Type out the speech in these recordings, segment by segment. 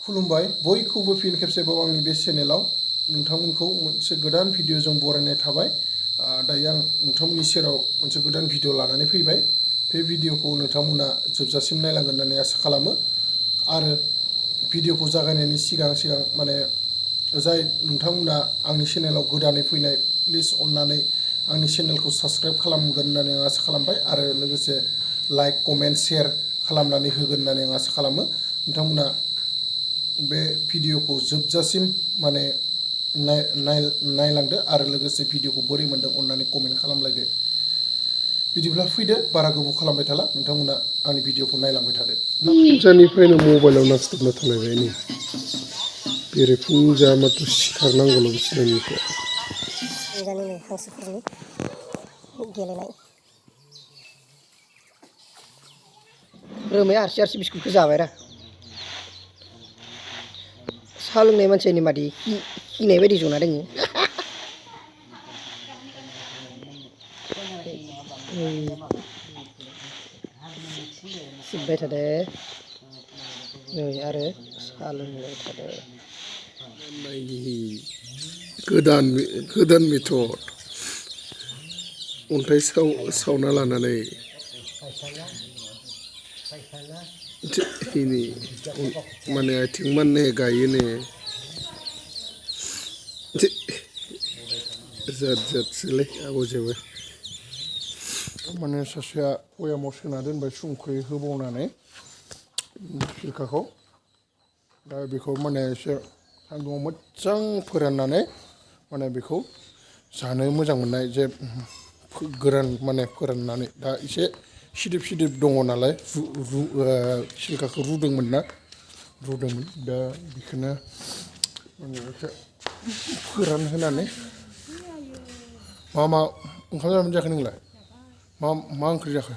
खुलुमबाय बयखौबो फिन खेबसेबाव आंनि बे चेनेलाव नोंथांमोनखौ मोनसे गोदान भिडिअजों बरायनाय थाबाय। दायो आं नोंथांमोननि सेराव मोनसे गोदान भिडिअ लानानै फैबाय। बे भिडिअखौ नोंथांमोना जोबजासिम नायलांगोन होननानै आसा खालामो। आरो भिडिअखौ जागायनायनि सिगां माने जाय नोंथांमोना आंनि चेनेलाव गोदानै फैनाय प्लिज अन्नानै आंनि चेनेलखौ साबस्क्राइब खालामगोन होननानै आं आसा खालामबाय आरो लोगोसे लाइक कमेन्ट शेयार खालामनानै होगोन होननानै आं आसा खालामो। नोंथांमोना बे भिडिअखौ जोबजासिम माने नायलांदो आरो लोगोसे भिडिअखौ बोरै मोनदों अन्नानै कमेन्ट खालामलायदो। बिदिब्ला फैदो बारा गोबाव खालामबाय थाला नोंथांमोना आंनि भिडिअखौ नायलांबाय थादो। फुंजानिफ्रायनो मबाइलाव नांस्थाबना थालायबाय नै बेरे फुंजा माथ्र सिखारनांगौल' बिसिनानिफ्राय फुंजानि हांसोफोरनि गेलेनाय रोमाया आरसि बिस्कुटखौ जाबायरा साहा लोंनाय मानसिनि मादि खिनाय बायदि जना दोङो। सिबबाय थादो नै आरो साहा लोंबाय थादो। गोदान मेथड अन्थाइ सावना लानानै माने आथिं मानने गायोनो जादसोलै आब'जोबो माने सासेया बयामाव सोना दोनबाय संख्रि होबावनानै सिरखाखौ दा बेखौ माने एसे सान्दुङाव मोजां फोराननानै माने बेखौ जानो मोजां मोननाय जे गोरान माने फोराननानै दा एसे सिदोब दङ नालाय सिरखाखौ रुदोंमोन दा बेखौनो माने एसे फोरानहोनानै मा ओंखाम जाबाय जाखो नोंलाय मा ओंख्रि जाखो?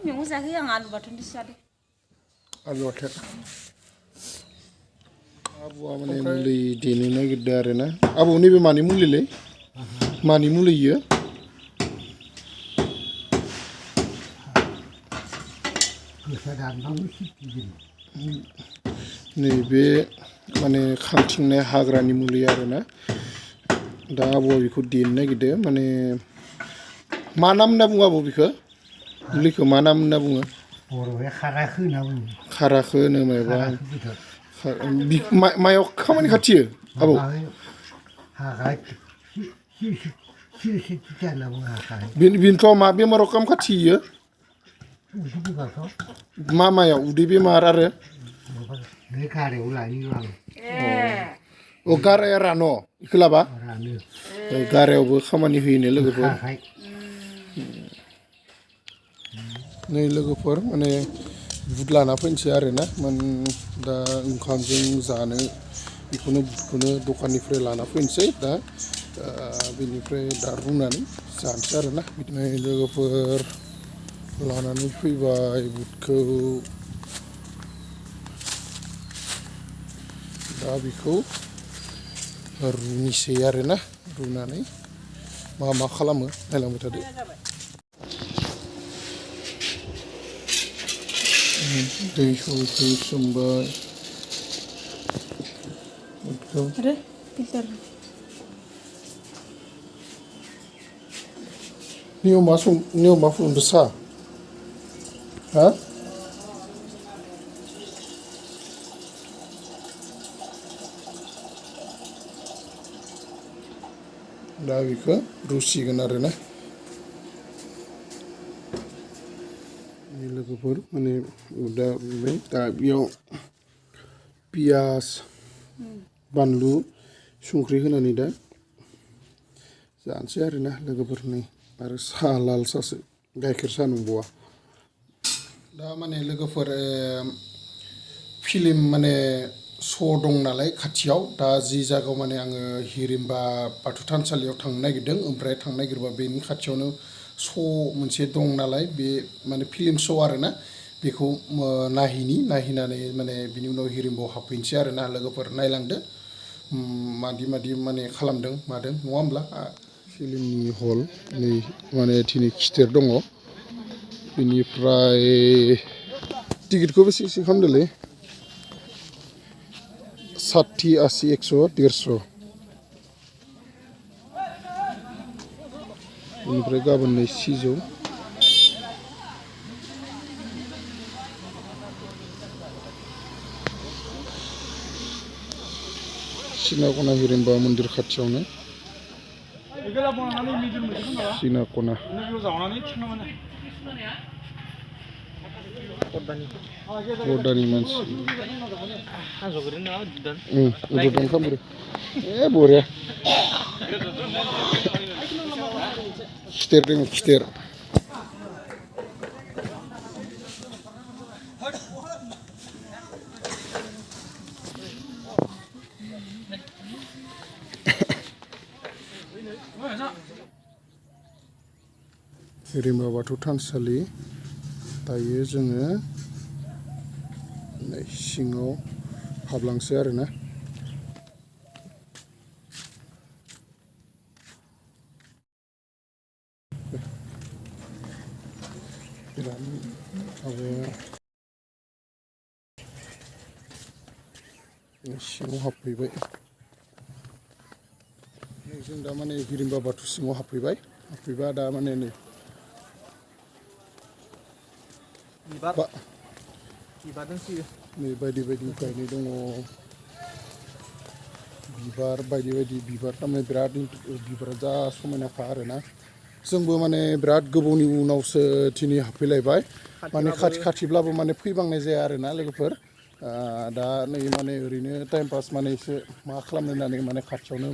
मैगं जाखै आं आलु बाथोनसो जादों। आलु बाथोन आबौआ माने मुलि देनो नागिरदों आरो ना आबौ नैबे मानि मुलिलै मानि मुलि इयो नैबे माने खांथिंनाय हाग्रानि मुलि आरोना दा आबौआ बेखौ देनो नागिरदों माने मा नाम होनना बुङो आबौ बेखौ मुलिखौ मा नाम होनना बुङो? बर'आ खाराखो होनना बुङो। खाराखो होनो मायबा मायाव खामानि खाथियो आबौ? बेनोथ' मा बेमाराव खाम खाथियो? मायाव उदै बेमार आरो गारायाव लायो आं। अ गाराया रानो बेखौ लाबा गारायावबो खामानि होयोनो लोगोफोर। नै लोगोफोर माने बुट लाना फैनोसै आरोना दा ओंखामजों जानो बेखौनो बुटखौनो दखाननिफ्राय लाना फैनोसै दा बेनिफ्राय दा रुनानै जानोसै आरोना बिदिनो लोगोफोर लानानै फैबाय बुटखौ दा बेखौ रुनोसै आरोना रुनानै मा खालामो नायलांबाय थादो। दैखौ सोमबाय नियम मा फुदुंदों साहा? हा? दा बेखौ रुसिगोन आरोना लोगोफोर माने दा बेयाव पियास बानलु संख्रि होनानै दा जानोसै आरोना लोगोफोरनि आरो साहा लाल साहासो गाइखेर साहा नंबावा दा माने लोगोफोर फिल्म माने श' दं नालाय खाथियाव दा जि जायगायाव माने आङो हिरिम्बा बाथौ थानसालियाव थांनो नागिरदों ओमफ्राय थांनो नागिरबा बेनि खाथियावनो श' मोनसे दं नालाय बे माने फिल्म श' आरोना बेखौ नायहैनानै माने बिनि उनाव हिरिम्बायाव हाबफैनोसै आरोना लोगोफोर नायलांदो मादि माने खालामदों मादों नङा होमब्ला फिल्मनि हल नै माने दिनै खिथेर दङ बेनिफ्राय टिकेटखौ बेसे खालामदोंलै 60, 80, 100, 150 बेनिफ्राय गाबोन 600 सिनाखना हिरिम्बा मन्दिर खाथियावनो सिनाखना बरदानि मानसि उदुदन खालामो बरिया खिथेर दङ खिथेर हिरिम्बा बाथौ थानसालि दायो जोङो सिङाव हाबलांसै आरोना सिङाव हाबफैबाय जों दा माने हिरिम्बा बाथौ सिङाव हाबफैबा दा माने नै बायदि बायदि गायनाय दङ बिबार बायदि बायदि बिबार थारमाने बिराद बिबारा जा समायनाखा आरोना जोंबो माने बिराद गोबावनि उनावसो दिनै हाबफैलायबाय माने खाथिब्लाबो माने फैबांनाय जाया आरोना लोगोफोर दा नै माने ओरैनो टाइम पास माने एसे मा खालामनो होननानै माने खाथियावनो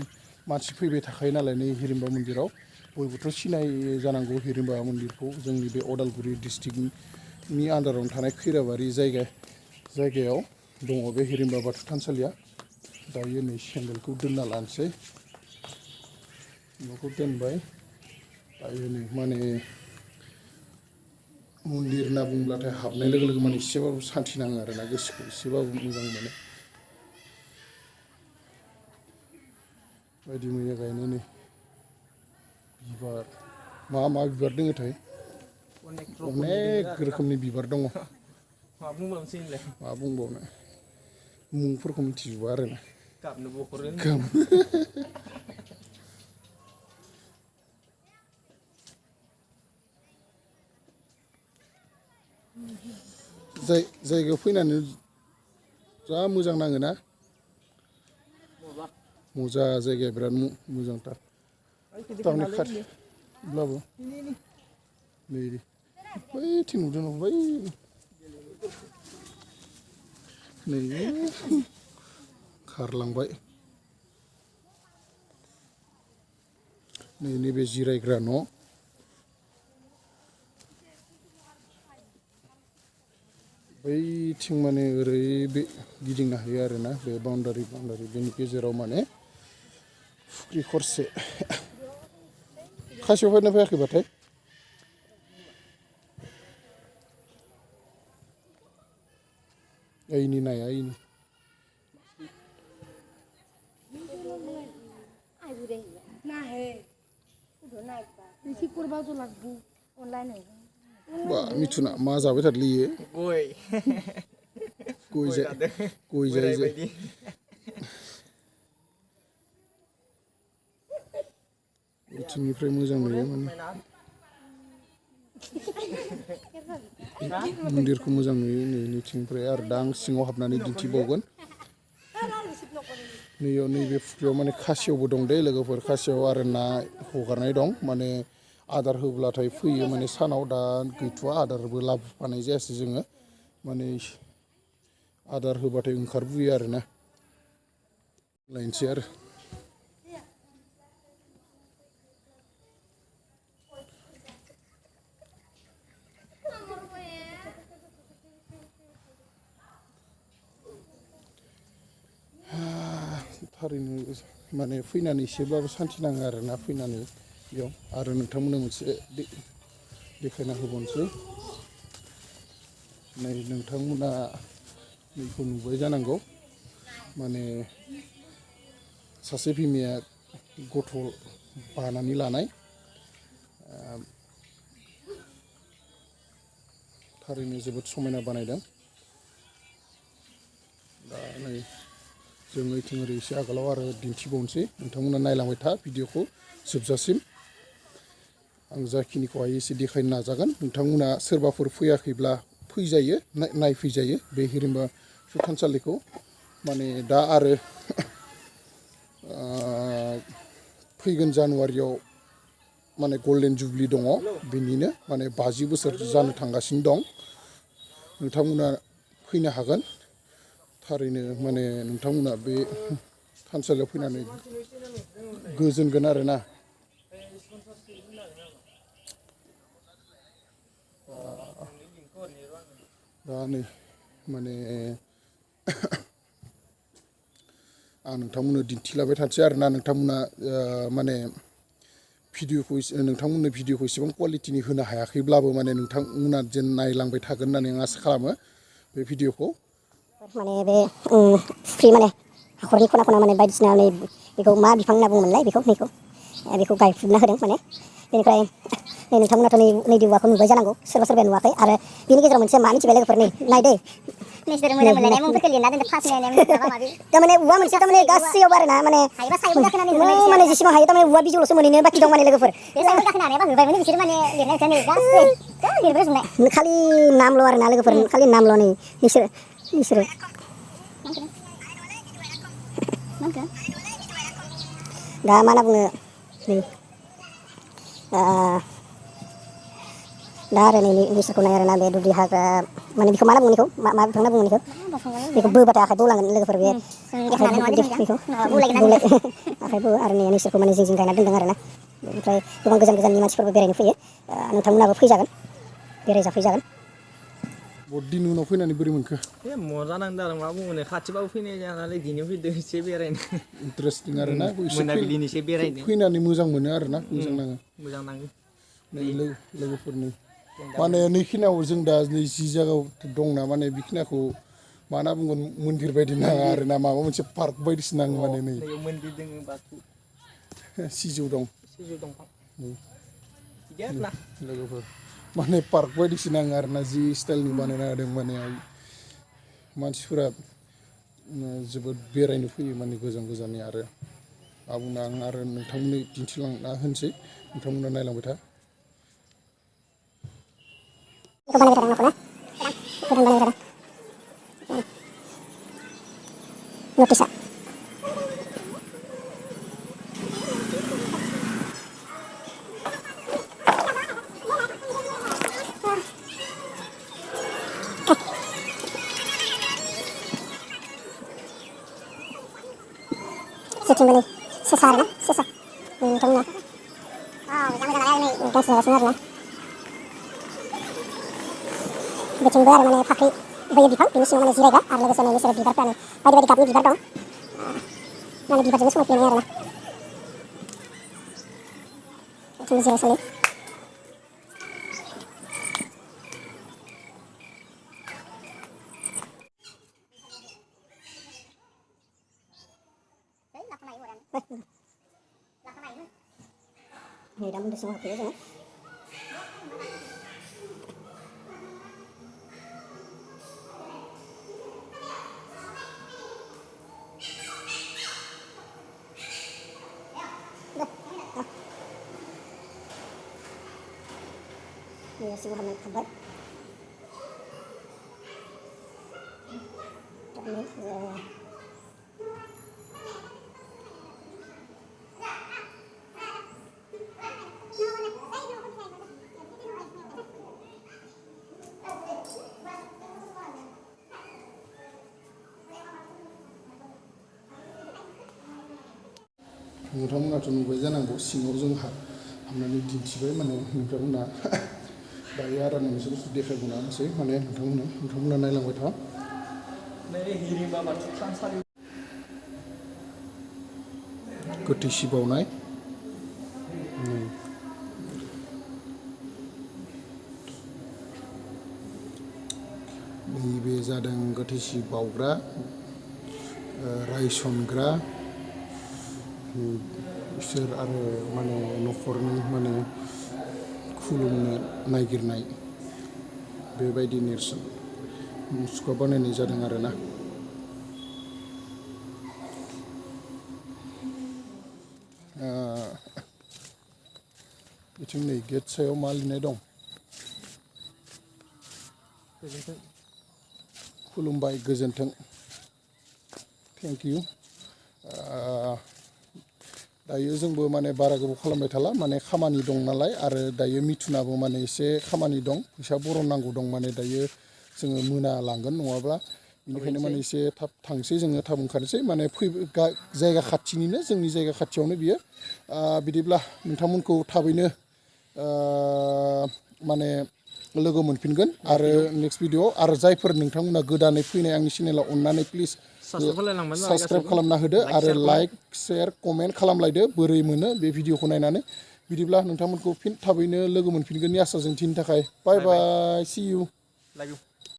मानसि फैबाय थाखायो नालाय नै हिरिम्बा मन्दिराव बयबोथ' सिनायो जानांगौ हिरिम्बा मन्दिरखौ जोंनि बे उदालगुरि डिस्ट्रिक्टनि आन्दारावनो थानाय खैराबारि जायगायाव दङ बे हिरिम्बा बाथौ थानसालिया दायो नै सेन्देलखौ दोनना लानोसै न'खौ दोनबाय दायो नै माने मन्दिर होनना बुंब्लाथाय हाबनाय लोगो लोगो माने एसेबाबो सान्थि नाङो आरोना गोसोखौ एसेबाबो मोजां मोनो बायदि मैया गायनाय नै बिबार मा बिबार दोङोथाय अनेक रोखोमनि बिबार दङ मा बुंबावनो मुंफोरखौ मिथिजोबा आरोना जायगायाव फैनानै जा मोजां नाङोना मोजा जायगाया बिराद मोजांथार थारमाने खाथिब्लाबो नै बैथिं नुदों बै नै खारलांबाय नैबे जिरायग्रा न' बैथिं माने ओरै बे गिदिंनो हायो आरोना बे बाउन्डारि बेनि गेजेराव माने फुख्रि खरसे खासियाव फैना फैयाखैबाथाय ऐनि नाया ऐनि बा मिथुना मा जाबाय थादोलै इयो गय जाय बिथिंनिफ्राय मोजां नुयो माने मन्दिरखौ मोजां नुयो नै नैथिंनिफ्राय आरो दा आं सिङाव हाबनानै दिन्थिबावगोन नैबे फुख्रियाव माने खासेवबो दं दे लोगोफोर खासेव आरो ना हगारनाय दं माने आदार होब्लाथाय फैयो माने सानाव दा गैथ'वा आदारबो लाबोफानाय जायासै जोङो माने आदार होबाथाय ओंखारबोयो आरोना लायनोसै आरो थारैनो माने फैनानै एसेब्लाबो सान्थि नाङो आरोना फैनानै बेयाव आरो नोंथांमोननो मोनसे देखायना होबावनोसै नै नोंथांमोना बेखौ नुबाय जानांगौ माने सासे बिमाया गथ' बानानै लानाय थारैनो जोबोद समायना बानायदों दा नै जों ओइथिं ओरै एसे आगोलाव आरो दिन्थिबावनोसै नोंथांमोना नायलांबाय था भिडिअखौ जोबजासिम आं जाखिनिखौ हायो एसे देखायनो नाजागोन नोंथांमोना सोरबाफोर फैयाखैब्ला फैजायो नायफैजायो बे हिरिम्बा थानसालिखौ माने दा आरो फैगोन जानुवारियाव माने गल्डेन जुबलि दङ बेनिनो माने 50 बोसोर जानो थांगासिनो दं नोंथांमोना फैनो हागोन थारैनो माने नोंथांमोना बे थानसालियाव फैनानै गोजोनगोन आरोना दा नै माने आं नोंथांमोननो दिन्थिलाबाय थानोसै आरोना नोंथांमोना माने नोंथांमोननो भिडिअखौ एसेबां कुवालिटिनि होनो हायाखैब्लाबो माने नोंथांमोना जेन नायलांबाय थागोन होननानै आं आसा खालामो बे भिडिअखौ माने बे फुख्रि माने हाखरनि खना खना माने बायदिसिना नै बेखौ मा बिफां होनना बुङोमोनलाय बेखौ गायफुबना होदों माने बेनिफ्राय नै नोंथांमोनाथ' नैदो औवाखौ नुबाय जानांगौ सोरबा सोरबाया नुवाखै आरो बेनि गेजेराव मोनसे मा मिथिबाय लोगोफोर नै नायदै नोंसोर मोजां मोनलायनाय मुंफोरखौ लिरना दोनदो फास नायनाय माबा माबि थारमाने औवा मोनसे थारमाने गासैयावबो आरोना माने हायोबा सायावबो गाखोनानै माने जेसेबां हायो थारमाने औवा बिजौल'सो मोनहैनो बाखि दं माने लोगोफोर बे सायाव गाखोनो हानायाबा होबायमोन बिसोर माने लिरनायखौ नै गासै लिरबोजोबनाय खालि नामल' आरोना लोगोफोर खालि नामल' नै बिसोरो दा मा होनना बुङो नै दा आरो नै बिसोरखौ नाय आरोना बे दुब्लि हाग्रा माने बेखौ मा होनना बुङो मा बिफां होनना बुङो बेखौ बोबाथाय आखाइ बौलांगोन लोगोफोर बे आखाइ बौवो आरो नै नोंसोरखौ माने जिं गायना दोनदों आरोना ओमफ्राय गोबां गोजान गोजाननि मानसिफोरबो बेरायनो फैयो नोंथांमोनाबो फैजागोन बेरायजाफैजागोन बहुत दिन उनाव फैनानै बोरै मोनखो मजा नांदों आरो मा बुंनो खाथिबाबो फैनाय जाया नालाय दिनै फैदों एसे बेरायनो इन्टारेस्टिं आरोना मोनाबिलिनि एसे बेरायनो फैनानै मोजां मोनो आरोना मोजां नाङो लोगोफोरनि माने नैखिनियाव जों दा नै जि जायगायाव दंना माने बेखिनियाखौ मा होनना बुंगोन मन्दिर बायदि नाङा आरोना माबा मोनसे पार्क बायदिसो नाङो माने नै मन्दिर दङ बाथौ सिजौ दं दंफां बिदि आरोना लोगोफोर माने पार्क बायदिसो नाङो आरोना जि स्टाइलनि बानायना होदों माने मानसिफोरा जोबोद बेरायनो फैयो माने गोजान गोजाननि आरो आं आरो नोंथांमोननो दिन्थिलांना होनोसै नोंथांमोना नायलांबाय था नटिसा setingnya nih sesar untungnya kasih sebenarnya bikin bar mana pakai bayi bipang ini semua mana zirega ada lagi sana ini sudah bibar kan badi kapnya bibar dong mana bibar jenis semua pilihnya lah itu zirega sini Ini dah mudah semua pilih sana. Ini si Muhammad Kabar. नोंथांमोनाथ' नुबाय जानांगौ सिङाव जों हाबनानै दिन्थिबाय माने नोंथांमोना दायो आरो मोनसे बुस्थु देखायबावना होनोसै माने नोंथांमोना नायलांबाय था हिरिम्बा थानसालि गोथैसि बावनाय नैबे जादों गोथैसि बावग्रा रायसनग्रा इसोर आरो माने न'खरनि माने खुलुमनो नागिरनाय बेबायदि नेरसोन मुसुखा बानायनाय जादों आरोना बिथिं नै गेट सायाव मा लिरनाय दं गोजोन्थों खुलुमबाय गोजोन्थों थेंक इउ दायो जोंबो माने बारा गोबाव खालामबाय थाला माने खामानि दं नालाय आरो दायो मिथुनाबो माने एसे खामानि दं फैसा बरननांगौ दं माने दायो जोङो मोनालांगोन नङाब्ला बेनिखायनो माने एसे थाब थांसै जोङो थाब ओंखारनोसै माने जायगा खाथिनिनो जोंनि जायगा खाथियावनो बियो बिदिब्ला नोंथांमोनखौ थाबैनो माने लोगो मोनफिनगोन आरो नेक्स्ट भिडिअ आरो जायफोर नोंथांमोना गोदानै फैनाय आंनि चेनेलाव अननानै प्लिज साबस्क्राइब खालामना होदो आरो लाइक शेयार कमेन्ट खालामलायदो बोरै मोनो बे भिडिअखौ नायनानै बिदिब्ला नोंथांमोनखौ फिन थाबैनो लोगो मोनफिनगोननि आसाजों थिनि थाखाय बाय बाय सि इउ